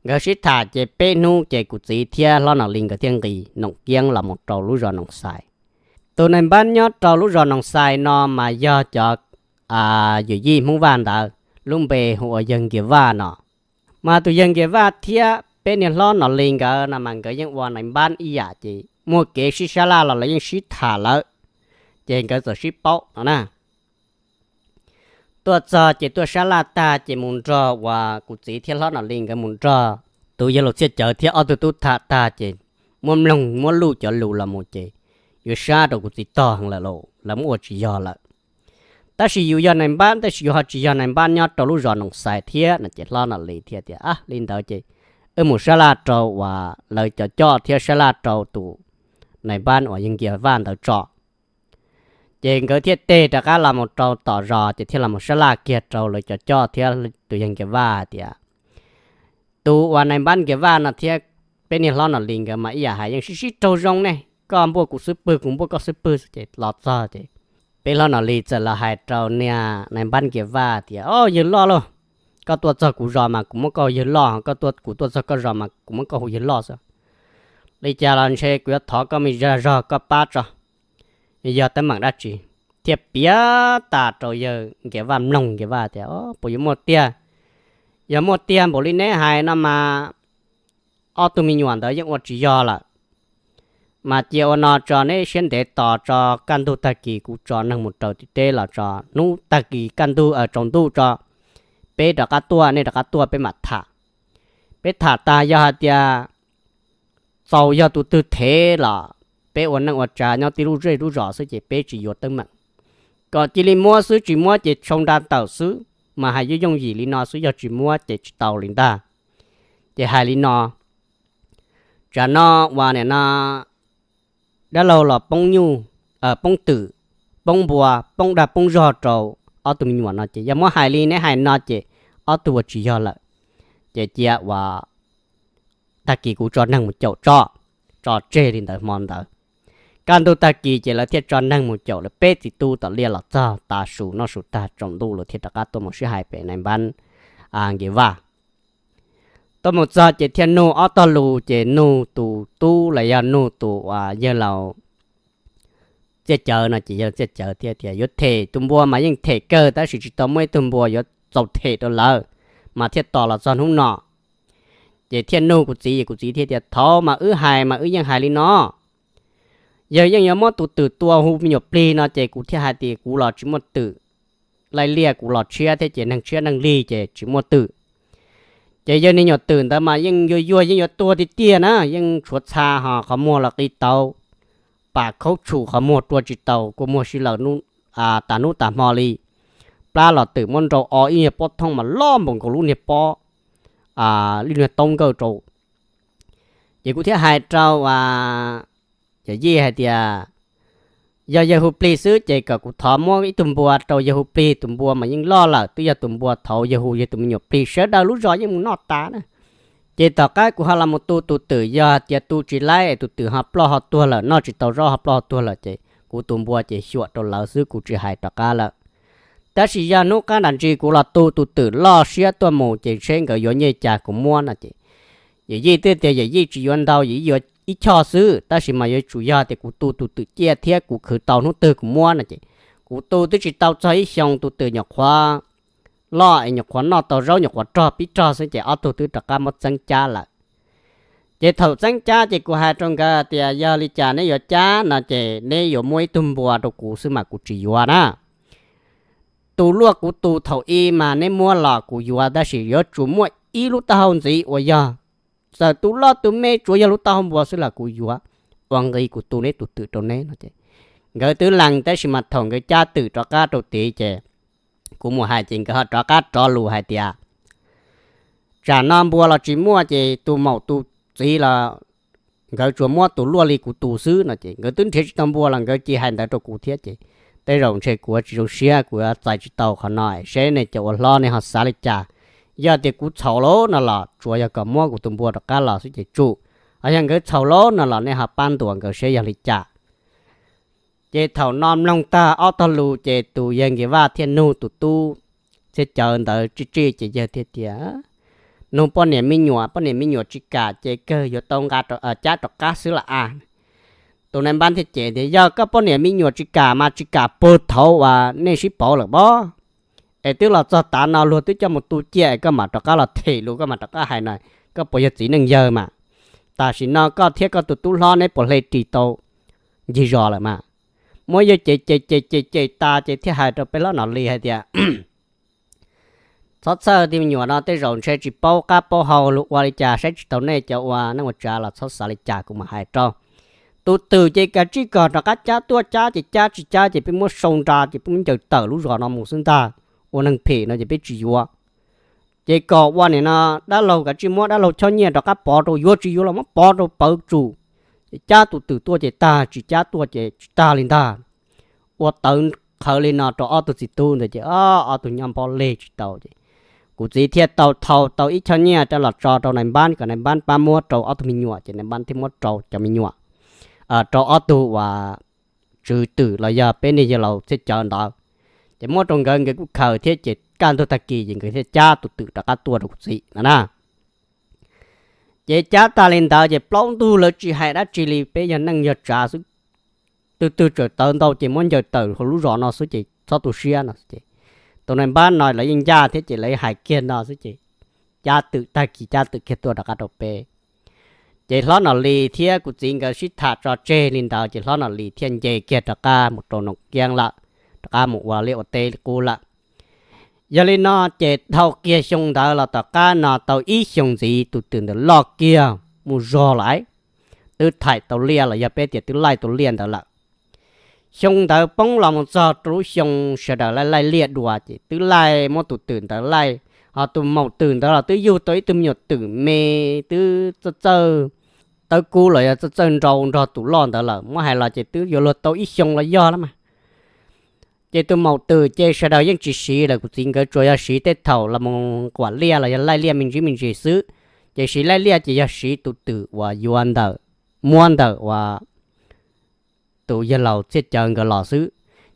Nkawd sib tham ces peb hnub ces kuv txiv thiab hlob Nom Lis nkawd thiaj nqis Noom Kiab los mus rau lub zos Noom Xais. Tus nais npab nyob rau lub zos Noom Xais no mas yog cov yawm yij Hmoob Vaj ntawd, lub npe hu ua yawg Nkias Vaj no. Mas tus yawg Nkias Vaj thiab peb niag hlob Nom Lis nkawd no mas nkawd yeej ua nais npab ib yam ces muaj kev sib sab laj los lawv yeej sib tham lawm, ces nkawd txawm sib paub no na. Tuaj txog ces tuaj sab laj tag ces mus nrog uas kuv txiv thiab hlob Nom Lis nkawd mus nrog tus yawg laus Txhiaj Cawv thiab ob tug tub tham tag ces muab mloog muab luj cov lus los mus ces yuav sab rau kuv txiv tog heev lawm lauj, lawv muab ua tsis yog lawm. Tab sis yus yog nais npab tab sis yus ho tsis yog nais npab nyob rau lub zos Noom Xais thiab no ces hlob Nom Lis thiaj tias, Ab, li ntawd ces wb mus sab laj rau uas lawv cov coj thiab sab laj rau tus nais npab uas yawg Nkias Vaj ntawd tso. Ces nkawd thiaj teg rov qab los mus rau tom zos ces thiaj los mus sab laj kiag rau lawv cov coj thiab tus yawg Nkias Vaj hais tias, Tus uas nais npab Nkias Vaj no thiab peb niag hlob Nom Lis nkawd mas ib yam hais yeej sib sib raug zoo ne, koj npuaj kuv xub pwg kuv npuaj koj xub pwg xwb ces los txog ces peb hlob Nom Lis txawm los hais rau niag nais npab Nkias Vaj tias, O, yawg loj lauj, koj tuaj txog kuv zos mas kuv muab koj hu yawg loj, koj tuaj, kuv tuaj txog koj zos mas kuv muab koj hu yawg loj xwb. Li cas los ntshe kuv yuav thov koj me zag zog koj pab tso, yog teeb meem dab tsi? Thiaj piav tas rau yawg Nkias Vaj mloog, Nkias Vaj tias, O, puas yuav muaj tiag? Yog muaj tiag npaum li neb hais no mas ob tug me nyuam ntawd yeej ua tsis yog lawm. Mas cia ua no tso, neb siab ntev tos tso, kaj ntug tag kis kuv tso neeg mus raws tim teb los tso, hnub tag kis kaj ntug tsaus ntuj tso, peb rov qab tuaj, nej rov qab tuaj peb mam tham. Peb tham tag yog hais tias txaus yog tus twg thev los peb ua neej ua tsav nyob tib lub zej lub zos xwb ces peb tsis yuav teeb meem. Kom cia li muab xwb, tsis muab ces sau nra tawm xwb, mas hais yooj yooj yim li no xwb, yog tsis muab ces tsis tau li ntag. Ces hais li no, tsam no uas nim no dab laug los poob nyuj, poob twm, poob npua, poob dag poob zog rau ob tug me nyuam no ces yog muab hais li neb hais no ces ob tug ua tsis yog lawm. Ces cia uas tag kis kuv tso neeg mus caum tso, tso tseg li ntawd hmo ntawd. Kaj ntug tag kis ces lawv thiaj tso neeg mus caum lawv peb txiv tub tom liaj los txog tav su noj su tag tsaus ntuj lawv thiaj rov qab tuaj mus sib hais pem nais npab Nkias Vaj. Tuaj mus txog ces thiaj nug ob tog lus ces nug tus tub los yog nug tus uas yawg laus Txiaj Cawv no ces yawg Txiaj Cawv thiaj tias yuav them tus npua mas yeej them kawg tab sis tsis tau muaj ib tug npua yuav txaus them rau lawv mas thiaj tos los txog hnub no. Ces thiaj nug kuv txiv, kuv txiv thiaj tias thaum mas wb hais mas wb yeej hais li no, yawg yeej yuav muab tus twm tua hu me nyuam plig no ces kuv thiaj hais tias kuv los tsis muaj twm, laij liaj kuv los tshiab thiab ces neeg tshiab neeg lig ces tsis muaj twm. Ces yawg niag nyuam twm ntawd mas yeej yuag yuag yeej yuav tuag tiag tiag na, yeej tshuav txha ho qhov muag los qi tauv, pam khaub tshum qhov muag rua tsis taus, kua muag si lawm tas hnub tas hmo li. Plab los twm muab nrau o ib nyuag pob thooj mas loj npaum nkaus lub niag pob li niag toob nkawj rau. Ces kuv thiaj hais rau yawm yij hais tias yog yawg hu plig xwb ces kom kuv thov muab ib tug npua rau yawg hu plig, tus npua mas yeej loj lawm, twb yog tus npua thaum yawg hu yawg tus me nyuam plig sawv daws lub zos yeej mus noj tas na. Ces tom qab kuv ho los mus tu tus twm, yog tias tu tsis laib es tus twm ho ploj ho tuag lawm, noj tsis tau zaub ho ploj ho tuag lawm ces kuv tus npua ces xyuam rau lawv xwb, kuv tsis hais rov qab lawm. Tab sis yog hnub qab nram ntsis kuv los tu tus twm loj siab tuaj mus ces seb nkawd yuav nyiaj cas kuv muab no ces yawm yij twb tias yawm yij tsis yuav ntau, yawm yij yuav ib choj xwb, tab sis mas yuav tsum yog tias kuv tu tus twm ciaj thiab kuv khwv tau hnub twg kuv muab no ces kuv tu twb tsis tau txog ib xyoos tus twm nyuam qhuav loj es nyuam qhuav noj tau zaub nyuam qhuav rog pib rog xwb ces ob tug twb rov qab muab txeeb cab lawm. Ces thaum txeeb cab ces kuv hais rau nkawd tias yog li cas neb yuav cab no ces neb yuav muab ib tug npua rau kuv xwb mas kuv tsis yuav na. Tus luaj kuv tu thaum ub mas neb muab los kuv yuav, tab sis yuav tsum muaj ib lub taub hau ntxiv uas yog txawm tu loj tu me tsuav yog lub taub hau npua xwb los kuv yuav, ua nqi kuv tu neb tus twm rau neb no ces nkawd twb lees, tab sis mas thaum nkawd cab twm rov qab rau tid ces kuv mus hais ces nkawd ho rov qab rov lus hais tias tsam no npua los tsis muaj ces tus maum tus txiv los nkawd tsuas muab tus luaj li kuv tus xwb no ces nkawd twb nrhiav tsis tau npua los nkawd cia hais ntawd rau kuv thiab ces tej zaum ntshe kuv tsis zoo siab, kuv yuav txais tsis tau qhov no, seb nej cov ua hlob nej ho xav li cas. Yog tias kuv txhaum lawm no los tsuas yog kom muab kuv tus npua rov qab los xwb ces tsum, ho yog nkawd txhaum lawm no los nej ho pab ntuas nkawd seb yog li cas. Ces thaum no mloog tag ob tog lus ces tus yawg Nkias Vaj thiaj nug tus tub Txhiaj Cawv ntawd tsij tsij ces yawg thiaj tias nug poj niam me nyuam, poj niam me nyuam tsis kam ces kawg yuav tau nqa cab rov qab xwb lam a. Tus nai npab thiaj cem tias yog koj poj niam me nyuam tsis kam mas tsis kam puag thaum uas nej sib pauv lawm pob, es twb los txog tav no luag twb coj mus tu ciaj es koj mam rov qab los them luag, koj mam rov qab hais no, koj puas yog txiv neej yawg mas? Tam sim no koj thiab koj tus tub hlob neb puas hle ris tau ncig zos lawm mas? Muab yawg cem cem cem cem cem tas ces thiaj hais rau peb hlob Nom Lis hais tias txhob txhawj, tej me nyuam no tej zaum ntshe tsis paub qab paub hau los ua li cas, saib tsis taus nej cov ua neej ua tsav los txhob xav li cas, kuv mam hais rau. Tus twm ces kav tsij kom rov qab cab tuaj, cab ces cab, tsis cab ces peb muab sau nra ces peb muab ncaws tawm lub zos no mus xwb ntag. Ua neeg phem no ces peb tsis yuav. Ces kom ua nim no dab laug kav tsij muab dab laug choj nyiaj rov qab pov rau, yuav tsis yuav los muab pov rau pawv tsum. Ces cab tus twm tuaj ces tag, tsis cab tuaj ces tsis tag li ntag. Ua tawv qhawv li no rau ob tug txiv tub ntawd ces ob tug nyob npob leg tsis tau ces kuv txiv thiaj tau thau tau ib choj nyiaj rau los tso rau nai npab kom nai npab pab muab rau ob tug me nyuam ces nai npab thiaj muab rau cov me nyuam, rau ob tug uas tswv twm los yog peb niag yawg laus Txhiaj Cawv ntawd. Ces muab rau nkawd, nkawd kuj khaws thiab ces kaj ntug tag kis ces nkawd thiaj cab tus twm rov qab tuaj rau kuv txiv no na. Ces cab tag li ntawd ces plaub ntug lawv tsis hais dab tsi li, peb yog neej yog tsav xwb, twg twg txawm tawv ntau ces muab ncaws tawm hauv lub zos no xwb ces txhob tu siab no ces tus nai npab no lawv yeej ncaj thiab ces lawv hais kiag no xwb ces cab twm tag kis cab twm kiag tuaj rov qab rau peb. Ces Hlob Nom Lis thiab kuv txiv nkawd sib tham tso tseg li ntawd ces Hlob Nom Lis thiaj nce kiag rov qab mus rau Noom Kiab lawm, rov qab mus ua liaj ua teb li qub lawm. Yog li no ces dhau kiag xyoo ntawd los tom qab no tau ib xyoo ntxiv tus twm ntawd loj kiag mus zog lawm, twb thaim tau liaj los yog peb tias twb laij tau liaj ntawd lawm. Xyoo ntawd poob los mus txog rau lub xyoo sawv daws laij laij liaj dua ces twb laij muab tus twm ntawd laij, ho tus maum twm ntawd los twb yug tau ib tug me nyuam twm me, twb txawj txawj tawb kub los yog txawj txawj nrau nrog tus loj ntawd lawm, muab hais los ces twb yuav luag tau ib xyoo los yog lawm mas. Ces tus maum twm ces sawv daws yeej tsis siv lawm, kuv txiv nkawd tsuas yog siv tej thaum los mus quam liaj los yog laij liaj me ntsis me ntsis xwb. Ces siv laij liaj ces yog siv tus twm uas yuav ntawm, muab ntawm uas tus yawg laus Txhiaj Cawv nkawd los xwb.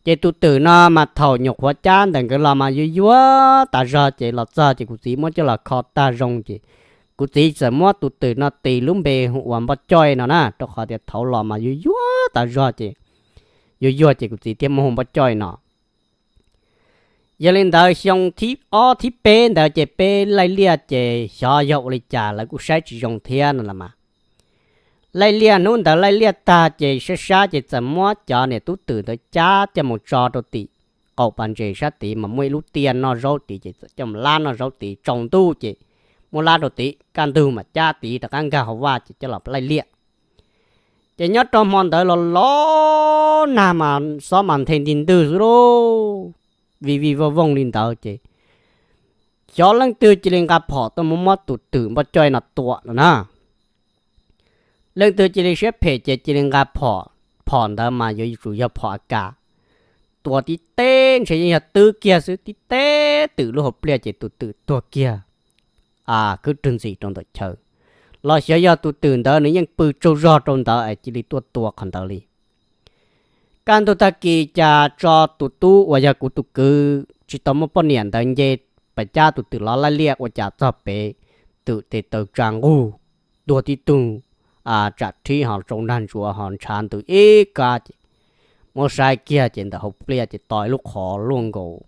Ces tus twm no mas thaum nyuam qhuav cab ntawm nkawd los mas yuag yuag tas zog ces los txog ces kuv txiv muab coj los kho tag zoo ces kuv txiv txawm muab tus twm no tis lub npe hu ua Npoj Coj no na, rau qhov tias thaum los mas yuag yuag tas zog ces yuag yuag ces kuv txiv thiaj muab hu Npoj Coj no. Yog li ntawd xyoo thib ob thib peb ntawd ces peb laij liaj ces xyov yog ua li cas lawv kuj saib tsis zoo thiab no los mas. Laij liaj hnub ntawd laij liaj tag ces sab sab ces txawm muab cov niam tub twm ntawd cab coj mus tso rau tim qaum pas ntses sab tid mas muaj ib lub tiaj noj zaub tid ces txawm coj mus lab noj zaub tid, tsaus ntuj ces muab lab rau tid, kaj ntug mas cab tid rov qab nkag hauv vaj ces coj los laij liaj. Ces nyob rau hmo ntawd los los nag mas xob mas nthe nti ntwg xwb lauj, vij vij vooj vooj li ntawd ces xyov leej twg cia li nqa phom tuaj mus muab tus twm Npoj Coj no tua no na. Leej twg cia li siab phem ces cia li nqa phom, phom ntawd mas yuav tsum yog phom A K, tua tib teb ntshe yeej yog twb kiag xwb, tib teb twm lub hauv pliaj ces tus twm tuag kiag kwb rwg ntxim rau ntawm chaw, los xyov yog tus twm ntawd nws yeej pw tsaug zog rau ntawd es cia li tuaj tua qhov ntawd li. Kaj ntug tag kis cas tso tus tub uas yog kuv tus kwv tsis tau muaj poj niam ntawd nce pas cab tus twm los laij liaj ua cas txog pem twm tes taw tsa nqug, tuag tib tug tsam rhib ho tsau nrag ntsuav ho ntshav ntws ib kab ces muab saib kiag ces ntawm hauv pliaj ces to ib lub qhov luaj nkaus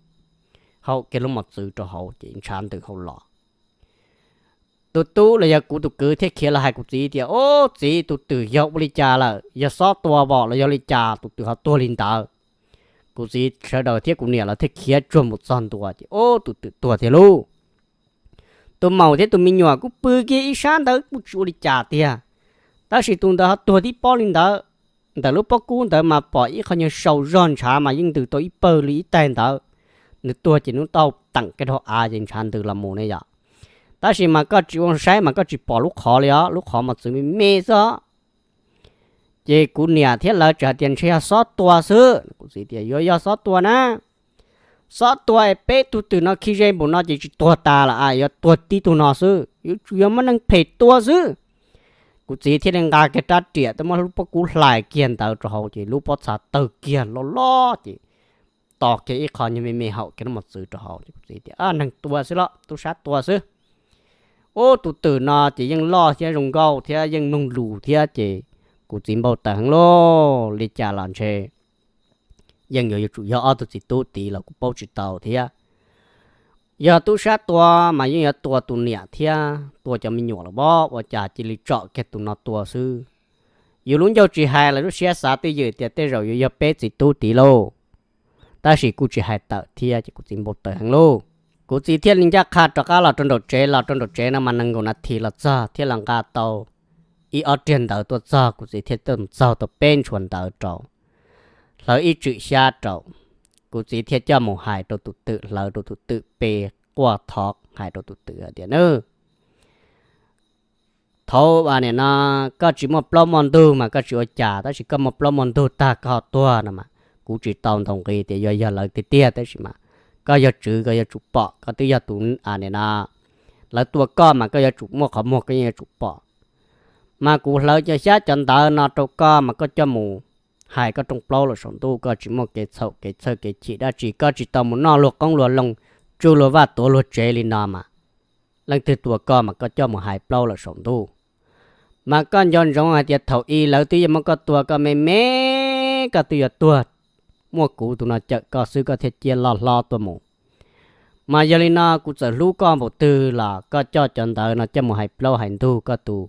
hauv kiag lub mos txwv rau hauv ces ntshav ntws hauv los. Tus tub los yog kuv tus kwv thiaj khiav los hais kuv txiv tias, Ub txiv, tus twm yog ua li cas lawm, yog xob tua vom los yog li cas tus twm ho tuag li ntawd? Kuv txiv sawv daws thiab kuv niam lawv thiaj khiav tsuag mus txog ntua ces ub tus twm tuag tiag lauj. Tus maum thiab tus me nyuam kuj pw kiag ib sab ntawd kuj tsis ua li cas tiag, tab sis tus ntawd ho tuag tib pob li ntawd. Ntawm lub pob kub ntawd mas pom ib qho nyuag sau zog ntshav mas yeej ntws tau ib pawg li ib taig ntawd. Nws tuag ces nws tau teem kiag dhau av ces ntshav ntws los mus ne yom. Tab sis mas koj tsis ua saib mas koj tsis pom lub qhov li os, lub qhov mos txwv me me xwb os. Ces kuv niam thiab lawv txawm hais tias ntshe yog xob tua xwb. Kuv txiv tias yuav yog xob tua na, xob tua es peb tug twm no khi ze npaum no ces tsis tuag tas los yuav tuag tib tug no xwb, yuav tsum yog muab neeg phem tua xwb. Kuv txiv thiaj li nqa kiag rab riam tuaj muab lub pob kub hlais kiag ntawd rau hauv ces lub pob txha tawg kiag loj loj ces to kiag ib qho nyuag me me haum kiag lub mos txwv rau hauv. Kuv txiv tias neeg tua xwb los tub sab tua xwb. Ub tus twm no ces yeej loj thiab zoo nkauj thiab yeej mloog lus thiab ces kuv txiv npau taws heev lauj, li cas los ntshe yeej yuav yuav tsum yog ob tug txiv tub tid los kuv paub tsis tau thiab. Yog tub sab tua mas yeej yuav tua tus niam thiab tua cov me nyuam los pob, ua cas cia li tsom kiag tus no tua xwb. Yus lub ncauj tsis hais los lub siab xav twj ywm tias tej zaum yuav yog peb txiv tub tid lauj. Tab sis kuj tsis hais tawm thiab ces kuv txiv npau taws heev lauj. Kuv txiv thiaj li ncaj qha rov qab los rau nraum tsev, los rau nraum tsev no mas nees nkaum nas this los txog thiab los nqa tau ib ob riag ntawv tuaj txog, kuv txiv thiaj tuaj txaug tau peb ntshua ntawv rau, hlawv ib tswm xyab rau. Kuv txiv thiaj coj mus hais rau tus twm, hlawv rau tus twm pe quaj thov hais rau tus twm tias, Nab, thaum nim no koj tsis muaj plaub muaj ntug mas koj tsis ua cas, tab sis koj muaj plaub muaj ntug tag koj ho tuag no mas kuv tsis tau ntaus nqi tias yuav yog lawv tiag tiag, tab sis mas koj yog tswv koj yuav tsum pom, koj twb yog tus, nim no lawv tua koj mas koj yuav tsum muaj qhov muag, koj yeej yuav tsum pom. Mas kuv hlawv cov xyab cov ntawv no rau koj mas koj coj mus hais koj rooj plaub los saum ntuj, koj tsis muaj kev txhaum kev txhawj kev chim dab tsi, koj tsis tau mus noj luag qoob luag loo, tsuj luag vaj tuav luag tsev li no mas leej twg tua koj mas koj coj mus hais plaub los saum ntuj. Mas koj nco ntsoov hais tias thaum i lawv twb yuav muab koj tua koj me me, koj twb yuav tuag, muaj kuv tus no cawm koj xwb koj thiaj ciaj loj hlob tuaj mus. Mas yog li no kuv txawm hlub koj npaum twg los koj coj cov ntawv no coj mus hais plaub hais ntug koj tus,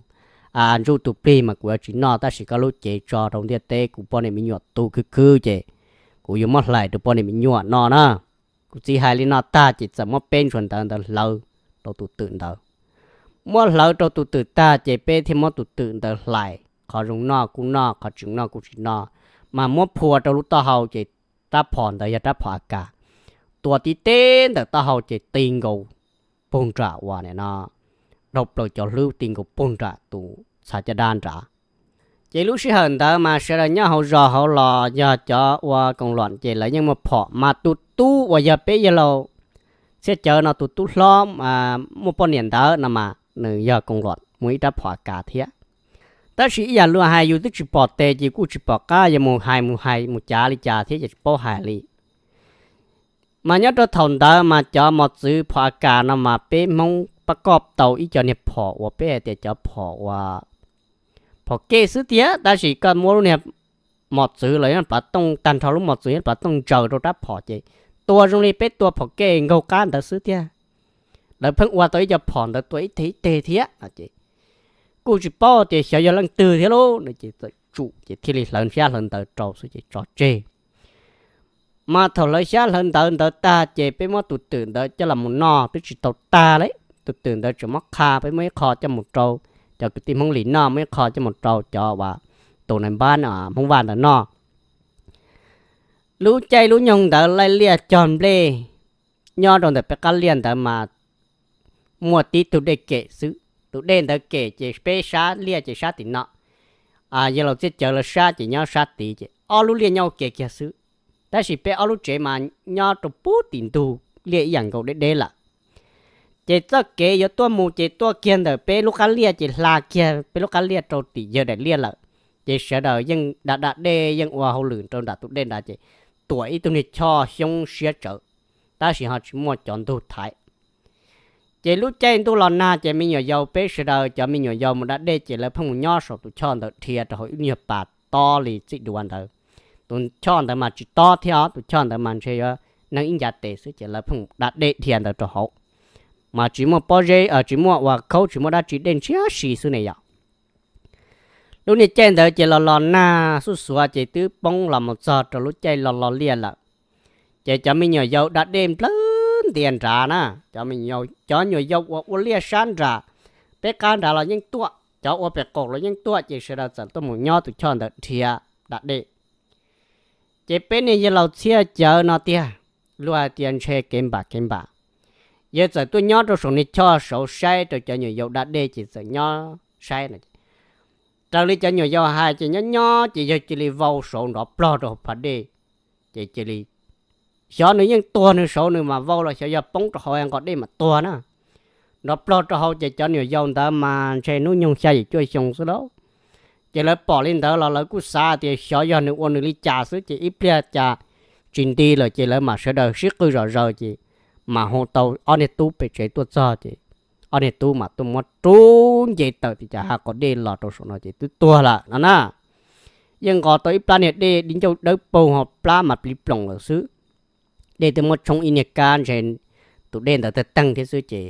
ntsuj tus plig mas kuv yuav tsis noj, tab sis koj lub cev tso rau ntiaj teb, kuv poj niam me nyuam tu khwb khwb ces kuv yuav muab hlais rau poj niam me nyuam no na. Kuv txiv hais li no tag ces txawm muab peb ntsuag ntawv ntawd hlawv rau tus twm ntawd. Muab hlawv rau tus twm tag ces peb thiaj muab tus twm ntawd hlais, qhov zoo noj kuj noj, qhov tsis noj kuj tsis noj, mas muab phua rau lub taub hau ces rab phom ntawd yog rab phom A kas, tua tib teb ntawm taub hau ces ti nkaus puag nram uas no, dhau plaws cov hlwb ti nkaus puag nram tus txha caj dab nrad. Ces lub sij hawm ntawd mas sawv daws nyob hauv zos hauv los yog cov ua koom luam ces lawv yeej muaj phom, mas tus tub uas yog peb yawg laus Txhiaj Cawv no tus tub hlob muaj poj niam ntawd no mas nws yog koom luam muaj ib rab phom A kas thiab. Tab sis ib yam luag hais yus twb tsis pom tes ces kuj tsis pom qab, yog mus hais mus hais mus cav li cas thiab ces tsis paub hais li. Mas nyob rau thaum ntawd mas cov mos txwv phom A kas no mas peb Hmoob pab koj tau ib co niag phom uas peb hais tias cov phom uas phom kej xwb tiag, tab sis koj muab lub niag mos txwv los yog plav tooj, tag nrho lub mos txwv yog plav tooj ntsaws rau rab phom ces tua zoo li peb tua phom kej nkaug qab ntawd xwb tiag. Lawv pheej ua tau ib co phom ntawd tua ib teg ib teg thiab no ces kuj tsis paub tias xyov yog leej twg thiab lauj no ces txawm tsum ces thiaj li hlawv xyab hlawv ntawv rau xwb ces tso tseg. Mas thaum hlawv xyab hlawv ntawv ntawd tag ces peb muab tus twm ntawd coj los mus noj twb tsis tau tag li. Tus twm ntawd tseem muab qha, peb muab ib qho coj mus rau cov kwv tij Hmoob Lis noj, muab ib qho coj mus rau cov uas tus nais npab Hmoob Vaj ntawd noj. Lub caij lub nyoog ntawd laij liaj cog nplej nyob rau ntawm peb qab liaj ntawd mas muaj tib tug dej kem xwb. Tus dej ntawd kem ces peb sab liaj ces sab tim no, yawg laus Txhiaj Cawv lawv sab ces nyob sab tid ces ob lub liaj nyob ua ke kiag xwb. Tab sis peb ob lub tsev mas nyob rau pub tim ntug liaj ib yam nkaus deb deb lawm. Ces txoj kev yuav tuaj mus ces tuaj kiag ntawm peb lub qab liaj ces hla kiag peb lub qab liaj rau tim yawg daim liaj lawm. Ces sawv daws yeej da da dej yeej ua hauj lwm rau nram tus dej nrad ces tuam ib tug niag choj xyoob siab tsawv, tab sis ho tsis muaj cov ntug thaiv. Ces lub caij ntuj los nag ces me nyuam yaus peb sawv daws cov me nyuam yaus mus da dej ces lawv pheej mus nyob saum tus choj ntawd dhia rau hauv ib nyuag pas tob li txij duav ntawd. Tus choj ntawd mas tsis tob thiab os, tus choj ntawd mas ntshe yuav neeg ib ncav tes xwb ces lawv pheej da dej dhia ntawd rau hauv. Mas tsis muaj pob zeb, tsis muaj ua khaub, tsis muaj dab tsi, dej ntshiab si xwb ne yom. Lub niag caij ntawd ces los los nag xuj xuav ces twb poob los mus txog rau lub caij los los liaj lawm. Ces cov me nyuam yaus da dej nplawg ntias nrad na, cov me nyuam yaus, cov nyuam yaus uas ua liaj sab nram peb qab nrad los yeej tuaj, cov ua pem qaum los yeej tuaj, ces sawv daws txawm tuaj mus nyob tus choj ntawd dhia da dej. Ces peb niag yawg laus Txhiaj Cawv no tiag, luag hais tias ntshe kev npam kev npam, yawg txawm tuaj nyob rau saum niag choj saud saib rau cov nyuam yaus da dej ces txawm nyob saib no. Raws li cov nyuam yaus hais ces nyob nyob ces yawg cia li vau saud nrov plog rau hauv pas dej. Ces cia li, xyov nws yeej tuag nws saud nws mas vau los xyov yog poob rau hauv nqos dej mas tuag na. Nrov plog rau hauv ces cov nyuam yaus ntawd mas ntshe hnub nyoog xya yim cuaj xyoo xwb lauj. Ces lawv pom li ntawd los lawv kuj xav tias xyov yog nws ua nws li cas xwb ces ib pliag cas tsis nti lawm ces lawv mam sawv daws sib qw zom zaws ces mam hu tau ob niag tub pem tsev tuaj txog ces ob niag tub mam tuaj muab rub nce tawm tim cas ha qos dej los rau saum no ces twb tuag lawm no na. Yeej nqos tau ib plab niag dej di ncauj dawb paug ho plab mas pliv ploom lawm xwb. Dej twb muab tshoob ib niag kab ntshe tus dej ntawd tawg teeg thiab xwb ces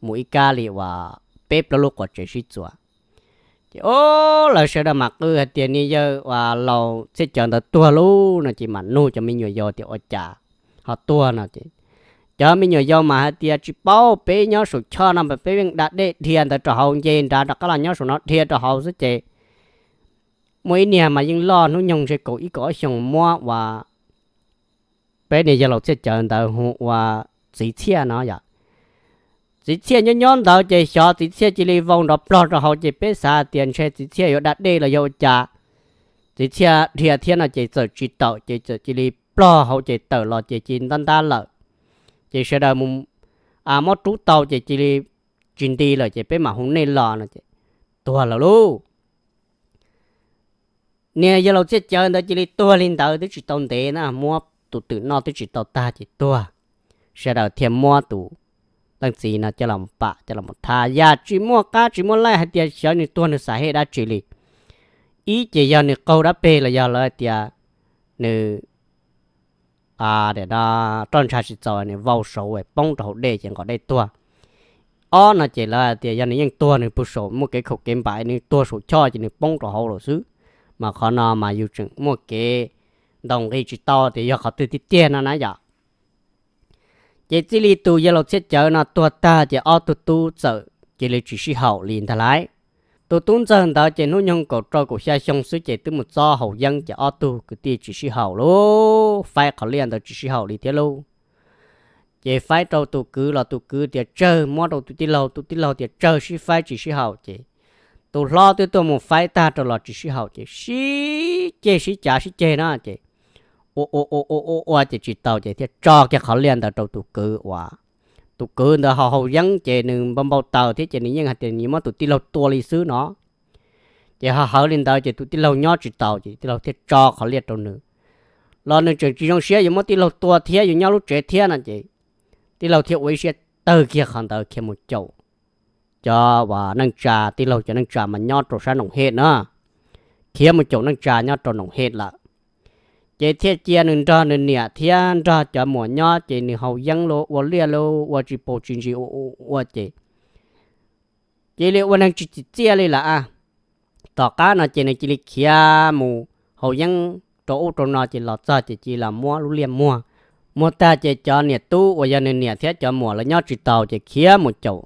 mus ib kab li uas peb plaub lub quav tsev sib txuas. Ces o, lawv sawv daws mam qw hais tias niag yawg uas laus Txhiaj Cawv ntawd tuag lauj no ces mam nug cov me nyuam yaus tias ua cas ho tuag no ces cov me nyuam yaus mas hais tias tsis paub, peb nyob saum choj no mas peb yeej da dej dhia ntawd rau hauv, nce nrad rov qab los nyob saum no dhia rau hauv xwb ces muaj ib niag mas yeej loj hnub nyoog ntshe kaum ib kaum ob xyoos muab ua peb niag yawg laus Txhiaj Cawv ntawd hu ua Txiv Txhiaj no yom. Txiv Txhiaj nyob nyob ntawd ces xyov Txiv Txhiaj cia li vau nrov plog rau hauv ces peb xav tias ntshe Txiv Txhiaj yuav da dej los yog ua cas, Txiv Txhiaj dhia thiab no ces txawm tsis tawm ces txawm cia li plog hauv ces tawm los ces cia li ntab ntab lawm. Ces sawv daws mus muab rub tau ces cia li tsis nti lawm ces peb mam hu nej los no ces tuag lawm lauj. Niag yawg laus Txhiaj Cawv ntawd cia li tuag li ntawd twb tsis tau ntev na, muab tus twm noj twb tsis tau tag ces tuag. Sawv daws thiaj muab tus leej txiv no coj los pam coj los thab, yam tsis muaj qab tsis muaj laij hais tias xyov nws tuag nws xav hem dab tsi li. Ib ces yog nws qaug dab peg los yog lawv hais tias nws roj ntsha tsis txaus nws vau saud poob rau hauv dej ces nqos dej tuag. Ob no ces lawv hais tias yog nws yeej tuag nws pw saum, muaj kev khaum kev npam, nws tuag saum choj ces nws poob rau hauv lawm xwb. Mas qhov no mas yus tseem muaj kev ntaus nqi tsis tau tias yog qhov twg tiag tiag no na yom. Ces txij li tus yawg laus txhiaj cawv no tuag tag ces ob tug tub txawm cia li tsis sib haum li ntag lauj. Tus tub ntxawg ntawd ces hnub nyoog kaum rau kaum xya xyoo xwb ces twb mus txob haus yeeb ces ob tug kwv tij tsis sib haum lauj, faib qhov liaj ntawd tsis sib haum li thiab lauj. Ces faib rau tus kwv los tus kwv tias tsawg, muab rau tus tij laug, tus tij laug tias tsawg, sib faib tsis sib haum ces tus hlob twb tuaj mus faib tag rau los tsis sib haum ces sib ceg sib cav sib ceg na ces ua ua ua ua ua ua ces tsis tau ces thiaj tso kiag qhov liaj ntawd rau tus kwv uas tus kwv ntawd ho haus yeeb ces nws npau npau taws thiab ces nws yeej hais tias nws muab tus tij laug tua li xwb no. Ces ho hawv li ntawd ces tus tij laug nyob tsis taus ces tij laug thiaj tso qhov liaj rau nws. Los nws tseem tsis zoo siab yuav muab tij laug tua thiab yuav nyob lub tsev thiab no ces tij laug thiaj ua ib siab tawg kiag qhov ntawd khiav mus caum cov uas neej tsa, tij laug cov neej tsa mas nyob rau sab Noom Hem na, khiav mus caum neej tsa nyob rau Noom Hem lawm. Ces thiaj cia nws nrog nws niam thiab nrog cov muam nyob ces nws haus yeeb los ua liaj los ua tsis paus tsis ntsis ua ua ua ces cia li ua neeg tsis tsim txiaj li lawm. Tom qab no ces nws cia li khiav mus haus yeeb rau ub rau no ces los txog ces cia li los muab lub liaj muag. Muag tag ces cov niam tub uas yog nws niam thiab cov muam lawv nyob tsis taus ces khiav mus caum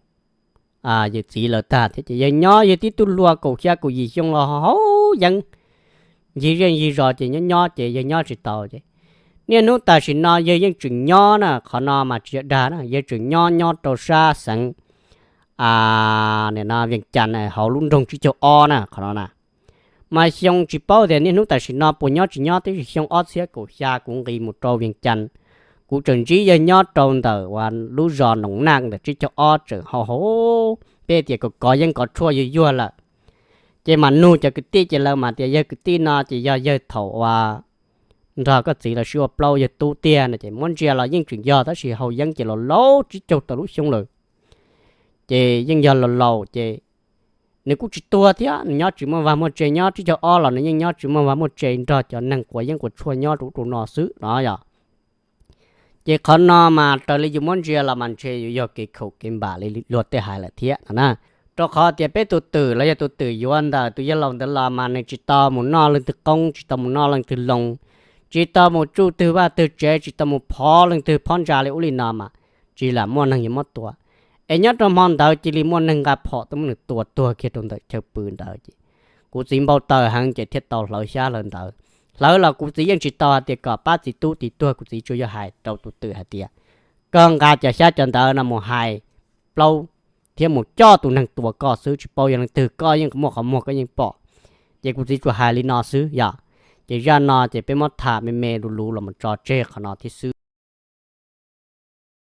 yawg txiv lawv tag thiab ces yawg nyob yawg tib tug hluas kaum xya kaum yim xyoo los haus yeeb ncig zej ncig zos ces nyob nyob ces yawg nyob tsis taus ces niaj hnub tam sim no yawg yeej tseem nyob na, qhov no mas tsis yog dag na, yawg tseem nyob nyob rau sab xeev Vias Cas hauv lub nroog Tsib Caug Ob na qhov no na. Mas xyoo tsis paub tias niaj hnub tam sim no puas nyob tsis nyob, tab sis xyoo ob txhiab kaum xya kuv nqis mus rau Vias Cas, kuv tseem ntsib yawg nyob rau ntawm uas lub zos Noom Naj ntawm Tsib Caug Ob tseem haus haus, peb tias kom kov yeeb kov tshuaj yuag yuag lawm. Ces mam nug cov kwv tij ces lawv mam tias yawg kwv tij no ces yog yawg thaum uas nrog koj txiv lawv sib ua plaub yawg tub tiag no ces muab ntsia los yeej tseem yog tab sis haus yeeb ces los laus tsib caug tawm lub xyoo lawm. Ces yeej yog laus laus ces nws kuj tsis tuag thiab, nws nyob tsis muaj vaj muaj tse, nyob Tsib Caug Ob los nws yeej nyob tsis muaj vaj muaj tse nrog cov neeg quav yeeb quav tshuaj nyob rau ub rau no xwb no yom. Ces qhov no mas raws li yus muab ntsia los mas ntshe yuav yog kev khaum kev npam li luag tej hais lawm thiab no na. Rau qhov tias peb tus twm los yog tus twm yuav ntawm tus yawg laus ntawd los mas nws tsis tau mus noj leej twg qoob, tsis tau mus noj leej twg loo, tsis tau mus tsuj twg vaj twg tsev, tsis tau mus phov leej twg phov ntsa li ub li no mas tsis lam muaj neeg yuav muab tua. Es nyob rau hmo ntawd cia li muaj neeg nqa phom tuaj muab nws tua tuag kiag rau ntawm chaw pw ntawd ces kuv txiv npau taws heev ces thiaj tau hlawv xyab hlawv ntawv. Hlawv los kuv txiv yeej tsis tau hais tias kom pab txiv tub tiv tuag, kuv txiv tsuas yog hais rau tus twm hais tias koj nqa cov xyab cov ntawv no mus hais plaub thiab mus coj tus neeg tua koj xwb, tsis paub yog leej twg, koj yeej muaj qhov muag koj yeej pom. Ces kuv txiv tsuas hais li no xwb yom. Ces zaj no ces peb muab tham me me luv luv los mus tso tseg qhov no thiab xwb.